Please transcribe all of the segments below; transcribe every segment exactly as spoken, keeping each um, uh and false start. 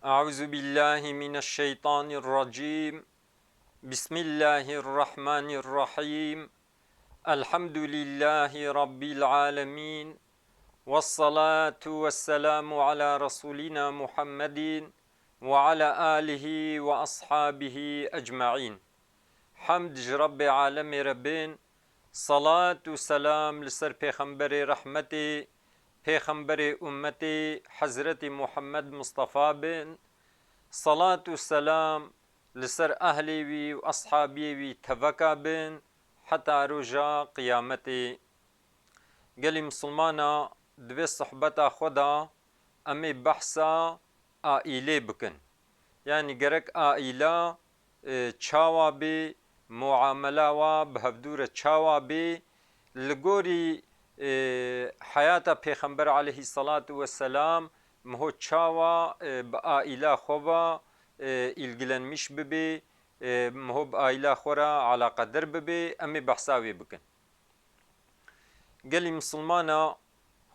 أعوذ بالله من الشيطان الرجيم. بسم الله الرحمن الرحيم. الحمد لله رب العالمين. والصلاة والسلام على رسولنا محمد وعلى آله وأصحابه أجمعين. Hemd ji Rebbê alemê re bin, salat û selam li ser Pêxemberê rehmetê, Pêxemberê ummetê Hezretî Muhammed Mustafa bin, salat û selam li ser ehlê wî û eshabiyê wî teveka bin heta roja qiyametê. Gelî misilmana, di vê sohbeta xwe de em ê behsa aîlê bikin. Yanî gerek aîla, e, çawa bê, muamela wa bi hevdû re çawa bê, li gorî, e, heyata Pêxember aleyhî selatu weselam miho çawa, e, bi aîla xwe ve, e, îlgilenmiş bibê, e, miho bi aîla xwe re alaqeder bibê, em ê behsa wê bikin. Gelî misilmana,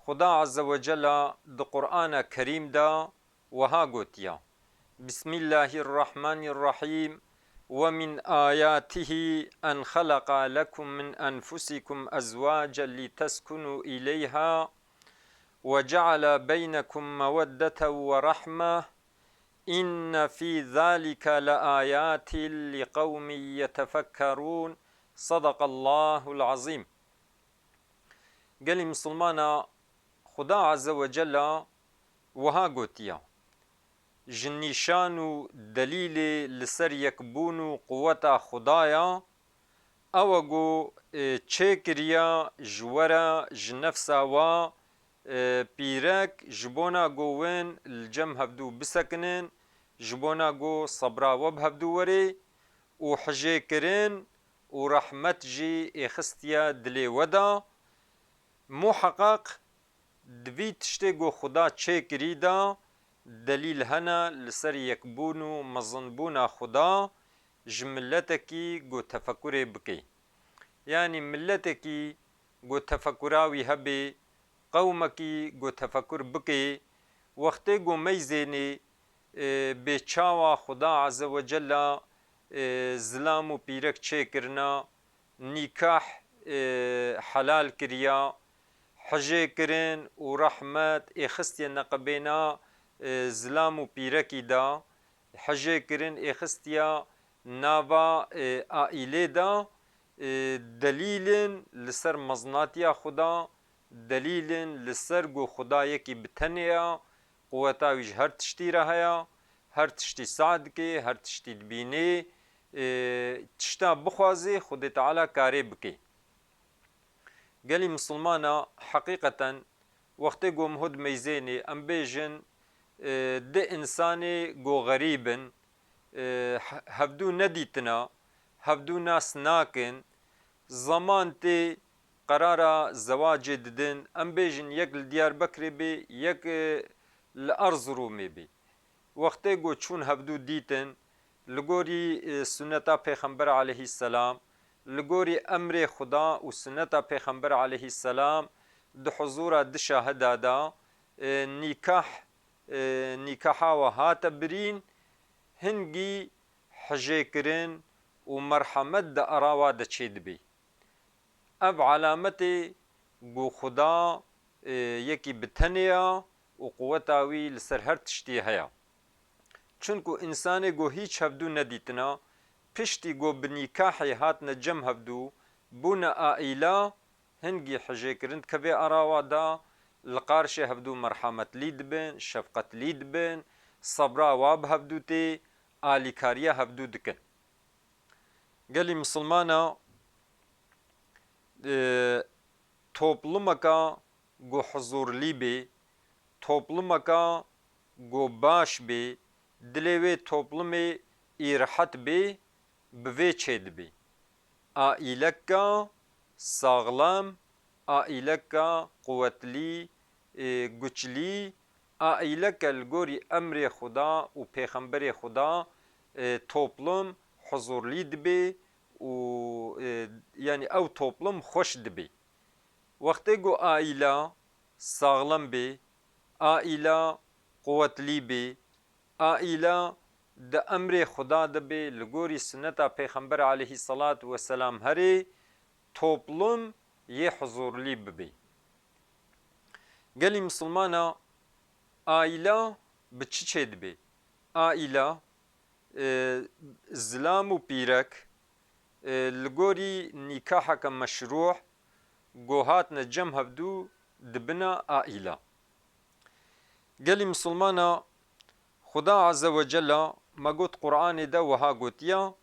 Xuda Azze ve Cella di Qur'ana Kerîm de wiha gotiya: Bismillahirrahmanirrahîm. ومن آياته أن خلق لكم من أنفسكم أزواجا لتسكنوا إليها وجعل بينكم مودة ورحمة إن في ذلك لآيات لقوم يتفكرون. صدق الله العظيم. Gelî misilmana, Xuda Azze ve Cella wiha gotiya: Ji nîşan û delîlê li ser yekbûn û quweta Xudaya, ew e ku, e, çêkiriya ji we re, ji nefsa we, e, pîrek, ji bona ku win li cem hevdû bisekinin, ji bona ku sebra we bi hevdû werê û hijêkirin û rehmet jî êxistiye dilê we de. Muheqeq di vî tiştê ku Xuda çêkirî de delîl hene li ser yekbûn û mezinbûna Xuda ji miletekî ku tefekurê bike. Yanî miletekî ku tefekura wî hebe, qewmekî ku tefekur bike, wextê ku meyzênê, e, bê çawa Xuda Azze ve Cella, e, zilam û pîrek çêkirina, nîkah, e, helal kiriya, hijêkirin û rehmet êxistiye neqibêna, e, zilam û pîrekî de, hijêkirin êxistiya nava, e, aîlê de, e, delîl in li ser mezinatiya Xuda, delîl in li ser ku Xuda yekî bi tenê ya, quweta wî ji her tiştî re heye, her tiştî seh dike, her tiştî dibînê, e, tişta bixwazê Xwedê Teala karê bike. Gelî misilmana, heqîqeten wextê ku miho dimeyzênê, em bêjin, e, di însanê ku xerîb in, e, he-, hevdû nedîtina, hevdû nas nakin, zeman tê qerara zewacê didin, em bêjin yek li Diyarbekirê bê, yek, e, li Erzirûmê bê. Wextê ku çûn hevdû dîtin, li gorî, e, suneta Pêxember aleyhisselam, li gorî emrê Xuda û suneta Pêxember aleyhisselam di huzûra di şahida de, e, nîkah, e, nîkaha we hate birîn, hingî hijêkirin û merhemet di ara wa de çêdibê. Ev alametê ku Xuda, e, yekî bi tenê ya û quweta wî li ser her tiştî heye. Çunku însanê ku hîç hevdû nedîtina, piştî ku bi nîkahê hatine cem hevdû, bûne aîla, hingî hijêkirin dikeve ara wa de, li qarşê hevdû merhametlî dibin, şefqetlî dibin, sebra wa bi hevdû tê, alîkariya hevdû dikin. Gelî misilmana, e, toplumeka ku huzûrlî bê, toplumeka ku baş bê, dilê wê toplumê î rehet bê, bi vê çêdibê. Aîleka saxlem, aîleka quwetlî, e, guçlî, aîleke li gorî emrê Xuda û Pêxemberê Xuda, e, toplum huzûrlî dibê û, e, yanî ew toplum xweş dibê. Wextê ku aîla saxlem bê, aîla quwetlî bê, Aîla di emrê Xuda de bê, li gorî sunneta Pêxember aleyhî selat weselam herê, toplum yê huzurlî bibê. Gelî misilmana, aîla bi çi çêdibê? Aîla, e, zilam û pîrek, e, li gorî nîkaheke meşrûh ku hatine cem hevdû dibine aîla. Gelî misilmana, Xuda Azze ve Cella, me got, Qur'anê de wiha gotiya,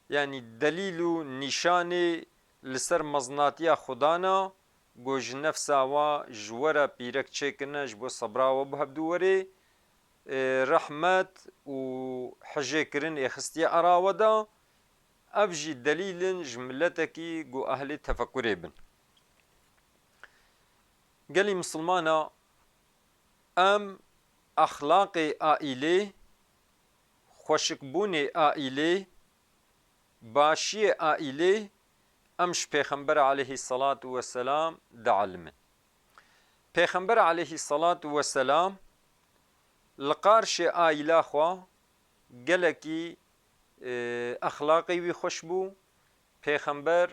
yanî delîl û nîşanê li ser mezinatiya Xuda ne, ku ji nefsa we, ji we re pîrek çêkirine, ji bo sebra we bi hevdû werê, e, rehmet û hijêkirin ê xistiye era we de, ev jî delîl in ji miletekî ku ehlê tefekurê bin. Gelî misilmana, em exlaqê aîlê, xweşikbûnê aîlê, başiyê aîlê em ji Pêxember aleyhî selatu weselam dielimin. Pêxember aleyhî selatu weselam li qarşê aîla xwe gelekî, e, exlaqê wî xweş bû. Pêxember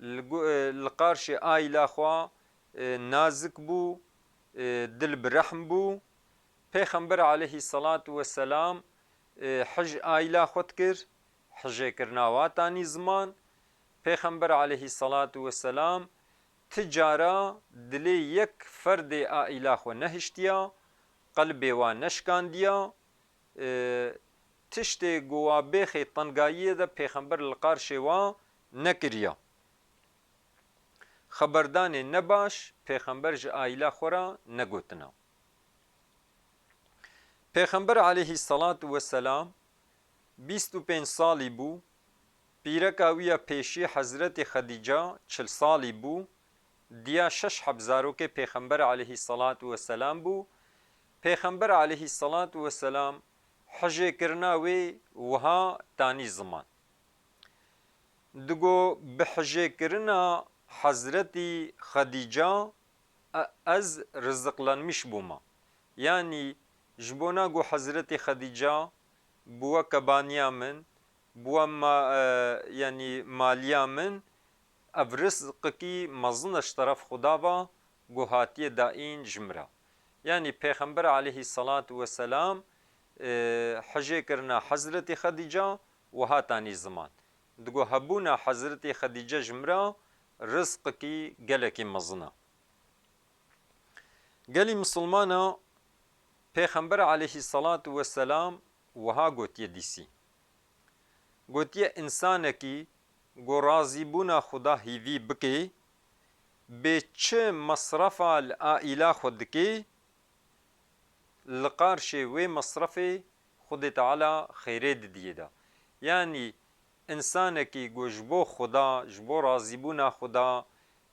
li gu-, e, li qarşê aîla xwe, e, nazik bû, e, dil bi rehm bû. Pêxember aleyhî selatu weselam, e, hij aîla xwe dikir, hijêkirina wa tanî ziman. Pêxember aleyhî selatu weselam ti cara dilê yek ferdê aîla xwe nehiştiya, qelbê wa neşkandiya, e, tiştê ku wa bêxê tengayiyê de Pêxember li qarşê wa nekiriya. Xeberdanê nebaş Pêxember ji aîla xwe re negotina. Pêxember aleyhî selatu weselam bîst û pênc salî bû, pîreka wî ya pêşî Hezretê Xedîca çil salî bû, diya şeş heb zarokê Pêxember aleyhî selatu weselam bû. Pêxember aleyhî selatu weselam hijêkirina wê wiha tanî ziman. Digo, bi hijêkirina Hezretî Xedîca, e, ez riziqlenmiş bûma. Yanî ji bona ku Hezretî Xedîca bûwe kebaniya min, bûwe ma-, e, yanî maliya min, ev rizqikî mezin e ji teref Xuda ve ku hatiye dayîn ji min re. Yanî Pêxember aleyhî selatu weselam, e, hijêkirina Hezretî Xedîca wiha tanî ziman. Digo hebûna Hezretî Xedîce ji min re rizqikî gelekî mezin e. Gelî misilmana, Pêxember aleyhî selatu weselam wiha gotiye dîsî. Gotiye, însanekî ku razîbûna Xuda hîvî bike, bê çi mesrefa li aîla xwe dike, li qarşê wê mesrefê Xwedê Teala xêrê didiyê de. Yanî însanekî ku ji bo Xuda, ji bo razîbûna Xuda,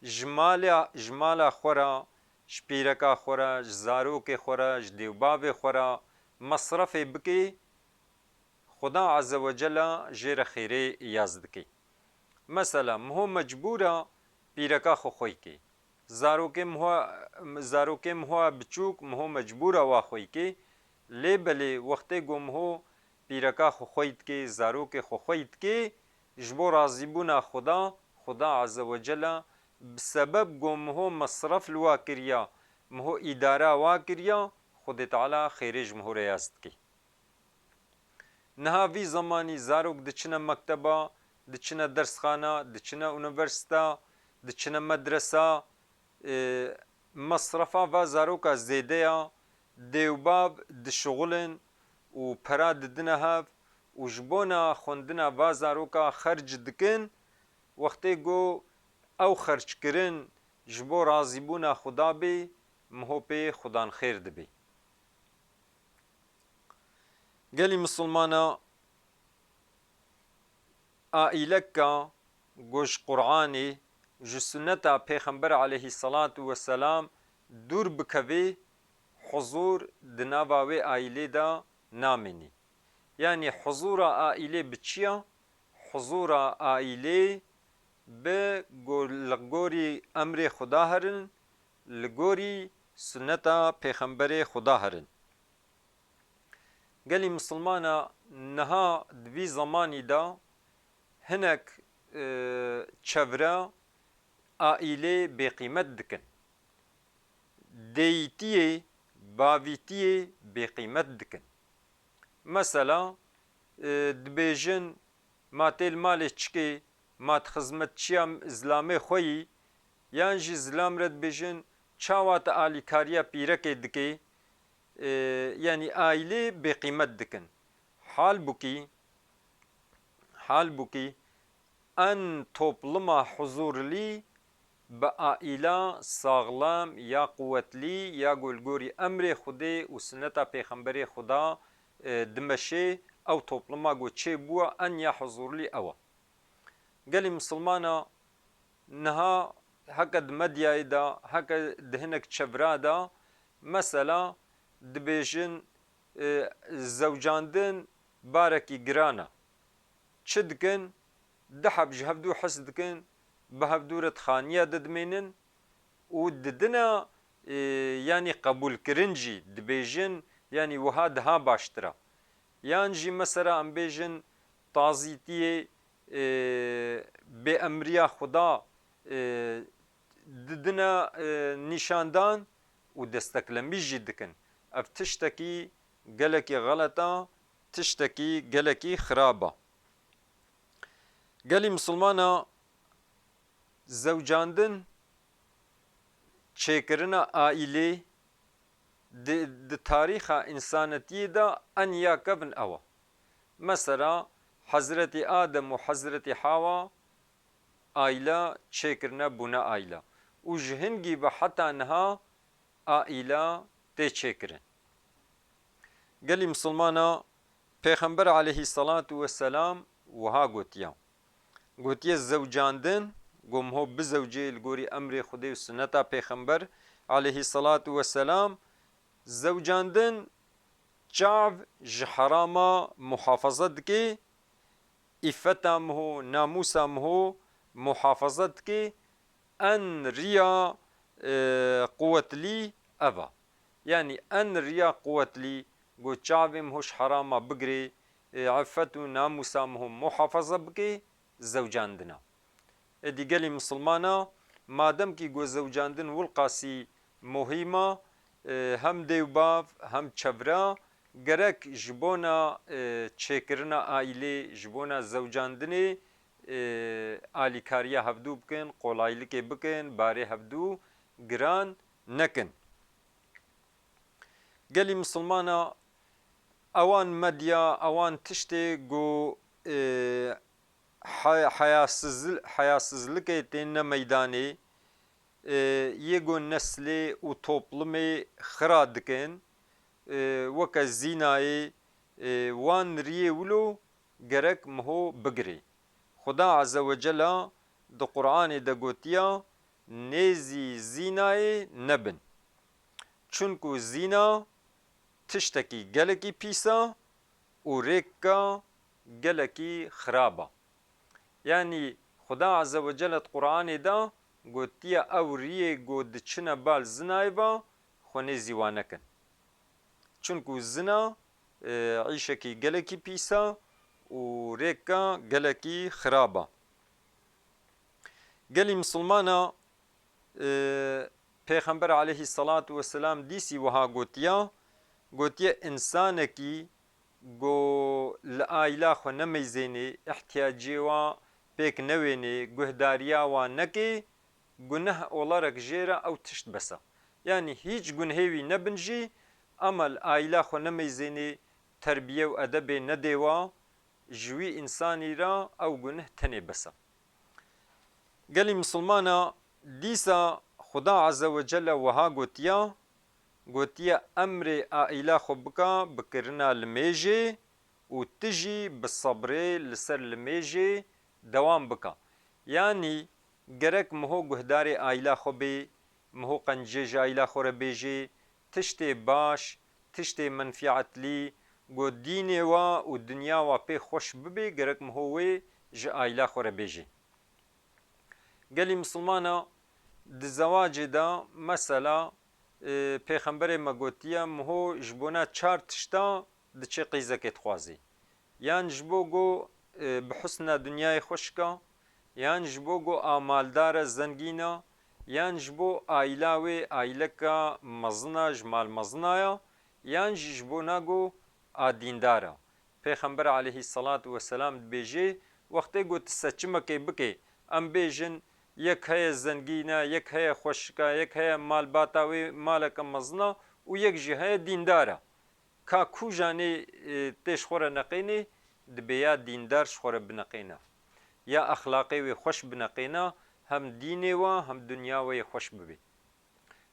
ji mala, ji mala xwe re, ji pîreka xwe re, ji zarokê xwe re, ji dêwbavê xwe re mesrefê bike, Xuda Azze ve Cella jê re xêrê yaz dike. Mesela, miho mecbûr e pîreka xwe xwey ke. Zarokê miho, zarokê miho biçûk miho mecbûr e wa xwey ke. Lê belê wextê ku miho pîreka xwe xwey dike, zarokê xwe xwey dike, ji bo razîbûna Xuda, Xuda Azze ve Cella bi sebeb ku miho mesref li wa kiriya, miho îdara wa kiriya, Xwedê Teala xêrê ji miho re yaz dike. Niha vî zemanî zarok diçine mekteba, diçine dersxana, diçine unîversîta, diçine medresa, e, mesrefa va zaroka zêde ya, dê û bav dişixulin û pera didine hev û ji bona xwendina va zaroka xerc dikin, wextê ku ew xerckirin ji bo razîbûna Xuda bê, miho pê Xudan xêr dibê. Gelî misilmana, aîleka ku ji Qur'anê, ji sunneta Pêxember aleyhî selatu weselam dûr bikevê, huzûr di nava wê aîlê de namînî. Yanî huzûra aîlê bi çi ya? Huzûra aîlê bi go-, li gorî emrê Xuda herin, li gorî sunneta Pêxemberê Xuda herin. Gelî misilmana niha di vî zemanî de hinek, e, çevre aîlê bêqîmet dikin. Dêyîtiyê, bavîtiyê bêqîmet dikin. Mesela, e, dibêjin, ma tê li malê çikê, ma di xizmetçiya zilamê xwe yî, yan jî zilam re dibêjin, çawa tu alîkariya pîrekê dikê, e, yanî aîlê bêqîmet dikin. Halbûkî, halbûkî en topluma huzurlî bi aîla saxlem ya quwetlî ya ku li gorî emrê Xwedê û sineta Pêxemberê Xweda, e, dimeşê, ew topluma ku çêbûwa en ya huzurlî ew e. Gelî misilmana niha heke di medyayê de, heke di hinek çevra de, mesela dibêjin, e, zewcandin barekî giran e. Çi dikin? Du heb ji hevdû hez dikin, bi hevdû re di xaniya de dimênin û didine, e, yanî qebûlkirin jî dibêjin, yanî wiha daha baştir e. Yan jî mesela em bêjin tazîtiyê, e, bêemriya Xuda, e, didine, e, nîşandan û desteklemî jî dikin. Ev tiştekî gelekî xelet a, tiştekî gelekî xirab a. Gelî misilmana zewcandin, çêkirina aîlê di, di tarîxa însanetiyê de en ya kevin ew e. Mesela Hezretî Adem û Hezretî Hawa aîla çêkirine, bûne aîla. Û ji hingî ve heta niha aîla tê çêkirin. Gelî misilmana Pêxember aleyhî selatu weselam wiha gotiya. Gotiye zewcandin, ku miho bizewcê li gorî emrê Xwedê û sineta Pêxember aleyhî selatu weselam, zewcandin çav ji herama muhafaza dike, îffeta miho, namûsa miho muhafaza dike, en riya, e, quwetlî ev a. Yanî en riya quwetlî ku çavê miho ji herama bigirê, e, îffet û namûsa miho muhafaza bike, zewcandin a. Êdî gelî misilmana, madem kî ku zewcandin wilqasî muhîm a, e, hem dê û bav, hem çevre, gerek ji bona, e, çêkirina aîlê, ji bona zewcandinê, e, alîkariya hevdû bikin, qolaylikê bikin, barê hevdû giran nekin. Gelî misilmana ewan medya, ewan tiştê ku, e, he-, heyasizl-, heyasizlikê têne meydanê, e, yê ku neslê û toplumê xira dikin, e, weke zînayê, e, wan riyê wilo gerek miho bigirê. Xuda Azze ve Cella di Qur'anê de gotiya, nêzî zînayê nebin. Çunku zîna tiştekî gelekî pîs a û rêka gelekî xirab a. Yanî Xuda Azze ve Celle di Qur'anê de gotiye, ew riyê ku diçine bal zinayê ve, xwe nêzî wan nekin. Çunku zina, e, îşekî gelekî pîs a û rêka gelekî xirab a. Gelî misilmana, e, Pêxember aleyhî selatu weselam dîsî wiha gotiya, gotiye, însanekî ku li aîla xwe nemeyzênê, ihtiyacê wa pêk newênê, guhdariya wa nekê, guneh olarak jê re ew tişt bes e. Yanî hîç gunhê wî nebin jî, ema li aîla xwe nemeyzênê, terbiye û edebê nedê wa, ji wî însanî re ew guneh tenê bes e. Gelî misilmana dîsa Xuda Azze ve Celle wiha gotiya, gotiye, emrê aîla xwe bike bi kirina limêjê û tu jî bi sebrê li ser limêjê dewam bike. Yanî gerek miho guhdarê aîla xwe bê, miho qencê ji aîla xwe re bêjê, tiştê baş, tiştê menfîetlî, ku dînê wa û dinya wa pê xweş bibê, gerek miho wê ji aîla xwe re bêjê. Gelî misilmana di zewacê de mesela, e, Pêxemberê me gotiye, miho ji bona çar tişta diçe qîzekê dixwazê. Yan ji bo ku, e, bi husna dinyayê xweşik a, yan ji bo ku a maldar e, zengîn a, yan ji bo aîla wê aîleka mezin a, ji mal mezin a ya, yan jî ji bona ku a dîndar a. Pêxember aleyhisselatu vesselam dibêje, wextê ku tu seçimekê bikê, em bêjin, yek heye zengîn e, yek heye xweşik e, yek heye malbata wê maleke mezin a û yek jî heye dîndar e. Ka ku janê, e, tê ji xwe re neqênê, dibê ya dîndar ji xwe re bineqêne. Ya exlaqê wê xweş bineqêne, hem dînê we, hem dinya we yê xweş bibê.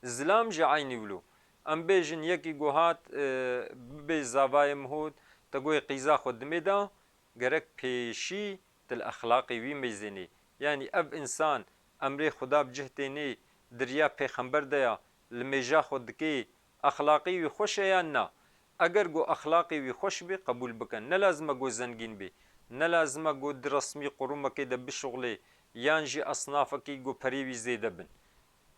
Zilam jî eynî wilo. Em bêjin yekî ku hat, e, bibê zavayê min hot, te goyê qîza xwe dimê da, gerek pêşî tu li exlaqê wî meyzênê. Yanî ev însan emrê Xuda bi cih tênê, di riya pêxember de ya, li mêja xwe dikê, exlaqê wî xweş e yan na? Eger ku exlaqê wî xweş bê, qebûl bikin. Ne lazim e ku zengîn bê, ne lazim e ku di resmî qurumekê de bişuxlê, yan jî esnafekî ku perê wî zêde bin.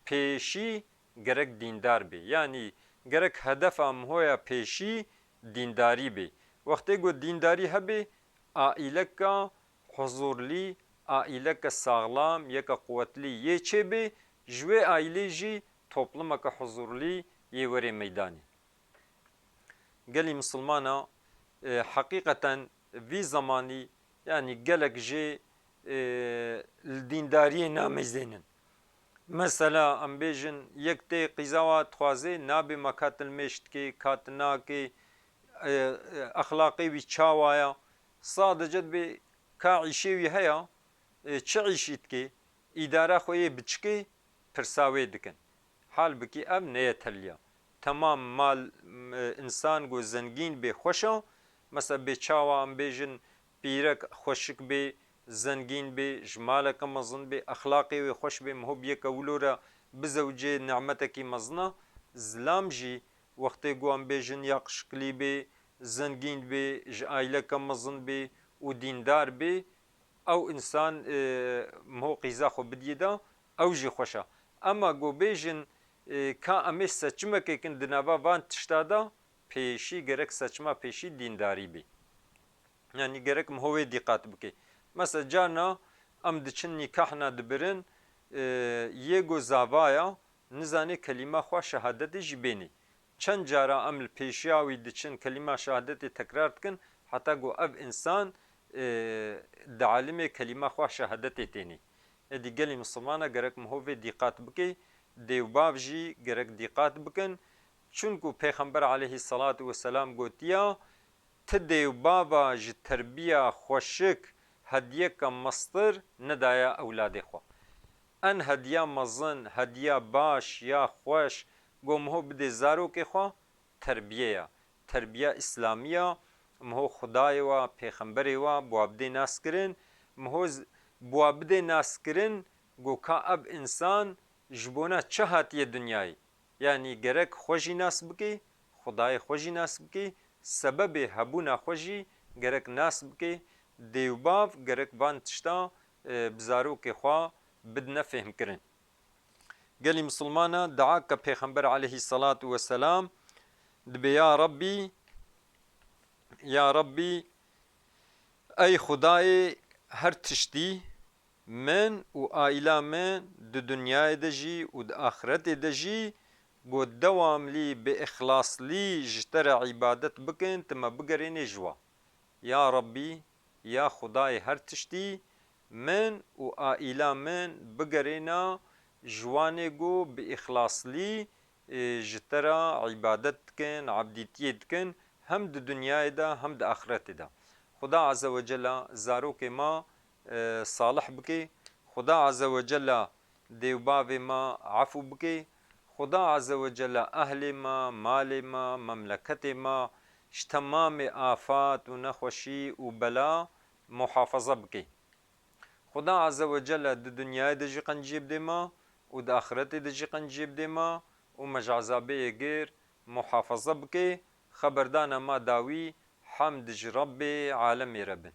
Pêşî gerek dîndar bê. Yanî gerek hedefa min hoya pêşî dîndarî bê. Wextê ku dîndarî hebê, aîleka huzurlî, aîleke saxlam, yeke quwetlî yê çêbê, ji wê aîlê jî toplumeke huzurlî yê werê meydanê. Gelî misilmana, e, heqîqeten vî zemanî, yanî gelek jê, e, li dîndariyê nameyzênin. Mesela, em bêjin, yek tê qîza wa dixwazê, nabê ma ka tu li mêj dikê, ka tu nakê, e, e, exlaqê wî çawa ya? Sadece dibê ka îşê wî heya, e, çi îşî dikê, îdara xwe yê biçikê pirsa wê dikin. Halbikî ev neye teliya. Temam mal, m-, e, însan ku zengîn bê xweş a. Mesela bê çawa em bêjin pîrek xweşik bê, zengîn bê, ji maleke mezin bê, exlaqê wê xweş bê, miho bi yeke wilo re bizewicê nimetekî mezin a. Zilam jî wextê ku em bêjin yaqşiklî bê, zengîn bê, ji aîleke mezin bê û dîndar bê, ew însan, e, miho qîza xwe bidiyê de, ew jî xweş e. Ema ku bêjin, e, ka em ê seçimekê kin di nava van tişta de, pêşî gerek seçima pêşî dîndarî bê. Yanî gerek miho wê dîqat bike. Mesela carna em diçin nîkahna dibirin, e, yê ku zava ya, nizanê kelîma xwe şehadetê jî bênê. Çend cara em li pêşiya wî diçin, kelîma şehadetê tekrar dikin, heta ku ev însan, e, di elimê kelîma xwe şehadetê tênê. Êdî gelî misilmana gerek miho vê dîqat bike, dê û bav jî gerek dîqat bikin. Çunku Pêxember aleyhisselatu vesselam gotiya, ti dê û bava ji terbiya xweşik hediyeke mestir nedaye ewladê xwe. En hediya mezin, hediya baş ya xweş ku miho bidê zarokê xwe, terbiye ya. Terbiya îslamî ya, miho Xwedayê wa, pêxemberê wa, bi wa bidê nas kirin, miho z-, bi wa bidê nas kirin ku ka ev însan ji bona çi hatiye dinyayê. Yanî gerek xwe jî nas bikî, Xwedayê xwe jî nas bikî, sebebê hebûna xwe jî gerek nas bikî, dê û bav gerek van tişta, e, bi zarokê xwe bidine fêhmkirin. Gelî misilmana dua ke Pêxember aleyhisselatu vesselam dibê, ya Rabbî, ya Rabbî, ey Xwedayê her tiştî, min û aîla min di dinyayê de jî û di axiretê de jî ku dewamlî bi îxlaslî ji te re îbadet bikin, tu me bigerênê ji wa. Ya Rabbî, ya Xwedayê her tiştî, min û aîla min bigerêna ji wanê ku bi îxlaslî, e, ji te re îbadet dikin, ebdîtiyê dikin, hem di dinyayê de hem di axiretê de. Xuda Azze ve Cella zarokê ma, e, salih bike. Xuda Azze ve Cella dê û bavê ma efû bike. Xuda Azze ve Cella ehlê ma, malê ma, memleketê ma ji temamê afat û nexweşî û bela muhafaza bike. Xuda Azze ve Celle di dinyayê de jî qenciyê bidê ma û di axiretê de jî qenciyê bidê ma û me ji ezabê yê gêr muhafaza bike. Xeberdana ma dawî, hemd ji Rebbê alemê re bin.